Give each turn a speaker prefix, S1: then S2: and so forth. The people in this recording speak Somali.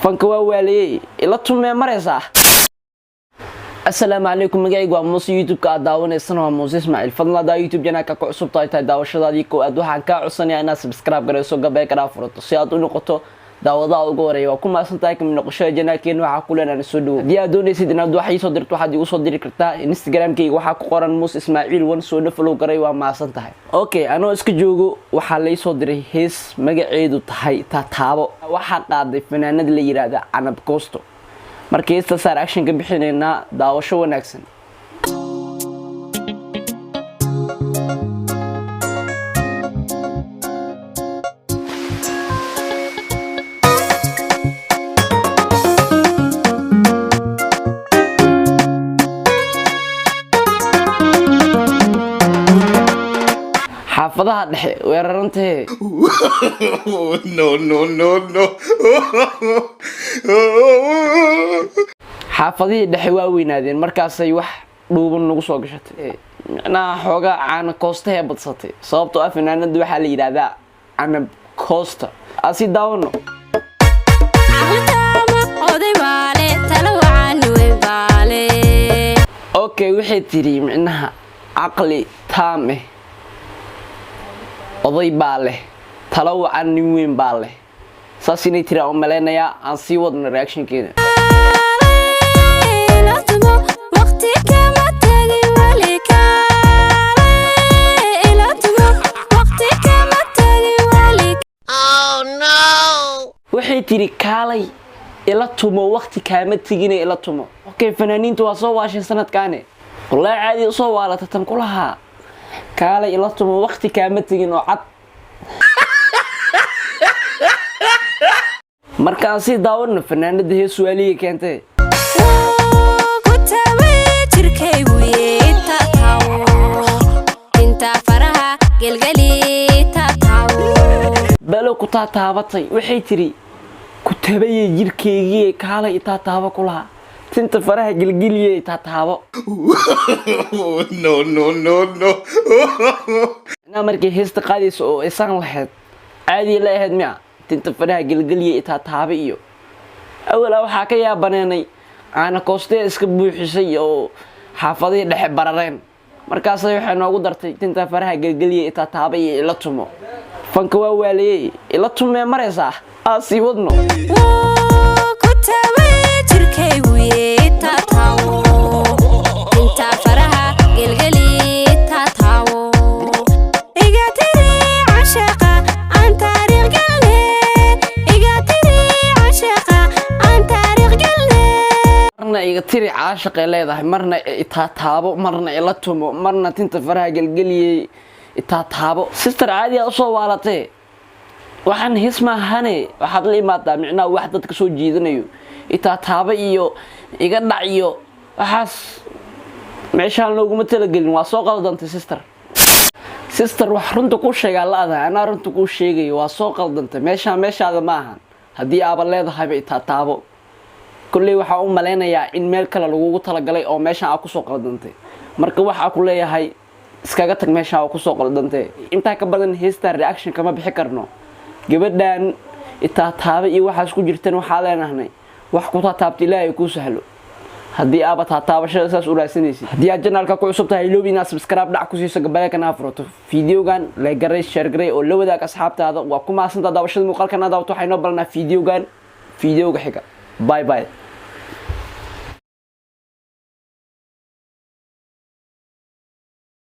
S1: Fanka waa waaliyey, ila tumee maraysaa. Asalaamu calaykum, magacaygu waa Muuse, YouTube-ka aad daawanaysana waa Muuse Ismaaciil. Fadlan haddaa YouTube channelka ku cusub tahay daawashadaadii koowaad, waxaan kaa codsanayaa inaad subscribe garayso, gambaleelkana furato si aad u noqoto daawadaha ugu horeeya. Waa ku mahadsan tahay kamid noqoshada channelkeena. Waxaa ku leenahay soo dhawo. Haddii aad doonaysid inaad wax iisoo dirto, waxaad igu soo diri kartaa Instagramkayga, waxaa ku qoran Muuse Ismaaciil 1. Soo follow garay, waa mahadsan tahay. Okay, anoo iska joogo waxaa laysoo diray hees magaceedu tahay Taataabo. Waxaa qaaday fanaanada la yiraahda Canab Goosto. Marka heestaasaa reaction ka bixinaynaa. Daawasho wanaagsan. Xaafadaha dhexe weerarantahee.
S2: No, no, no, no.
S1: Xaafadihii dhexe waa weynaadeen, markaasay wax dhuuban nagu soo gashatay, micnaha xoogaa caana koostahee badsatay, sababtoo ah fanaanada waxaa la yidhaahdaa Canab Koosta. Asi daawano.
S3: Oday baale tala wacan weyn baale.
S1: Okay, waxay tiri micnaha caqli taam eh oday baa leh, talo wacan nin weyn baa leh. Saas inay tiri aan u malaynayaa. Aan sii wadno reactionkeena.
S3: La tumo waqti kama tagin weli, kaale ila tumo waqti kama tagin weli.
S1: Waxay tiri kaalay ila tumo, waqti kaama tegine ila tumo. Okay, fanaaniintu waa soo waashay sanadkaane. Wallaahi caadi usoo waalata tan kulahaa, kaalay ila tumo, waqti kaama tegin oo cad. Markaan sii daawano fanaanada hees waaliga keentay.
S3: Ku tabay jirkaygu taatawo, inta faraha gelgeli taatawo.
S1: Balo ku taataabatay. Waxay tiri ku tabayay jirkeygii, kaalay itaataabo ku lahaa, tinta faraha gelgeliyey, taataabo.
S2: No, no, no, no.
S1: Inaa markay heesta qaadaysa oo isaan lahayd caadi la ahayd miya, tinta faraha gelgeliya, itaataaba iyo awalaa waxaa ka yaabaneenay caana koostee iska buuxisay oo xaafadihii dhexe barareen. Markaasay waxay noogu dartay tinta faraha gelgeliya, itaataaba iyo ila tumo. Fanka waa waaliyey, ila tumee maraysaa. Aa sii wadno.
S3: Ku tabay jirkaygu taatawo, inta faraha gelgeli taatawo, iga tiri cashaqa aan taariikh galne, iga tiri cashaqa aan taariikh galne.
S1: Marna iga tiri caashaqay leedahay, marna itaataabo, marna ila tumo, marna tinta faraha gelgeliyey, itaataabo. Sister, caadiyaa usoo waalatee. Waxaan his maahane, waxaad la imaadaa micnaha wax dadka soo jiidanayo. Itaataabo iyo iga dhac iyo waxaas meeshaan looguma talagelin. Waa soo qaldantay, sister. Sister, wax runta kuu sheegaa la-da, anaa runta kuu sheegayo. Waa soo qaldantay, meeshaan meeshaada ma ahan. Haddii aaba leedahayba itaataabo, kolley waxaa u malaynayaa in meel kale lagugu talagalay oo meeshaan aa kusoo qaldantay. Marka waxaa ku leeyahay iskaga tag meeshaan, aa kusoo qaldantay. Intaa ka badan heestaa reaction kama bixi karno. Gabadhan itaataaba iyo waxaas ku jirtan, waxaa leenahnay wax ku taataabta Ilaahay kuu sahlo, haddii aaba taataabashada saas u raadsanaysid. Haddii aad channelka ku cusub tahay, iloobi inaad subscribe dhac ku siiso, gambaleelkana furato, videogan like garay, share garay oo la wadaag asxaabtaada. Waa ku mahadsantaa daawashada muuqaalkan aad daawato. Waxay noo balanaa videogan videoga xiga. Bye bye.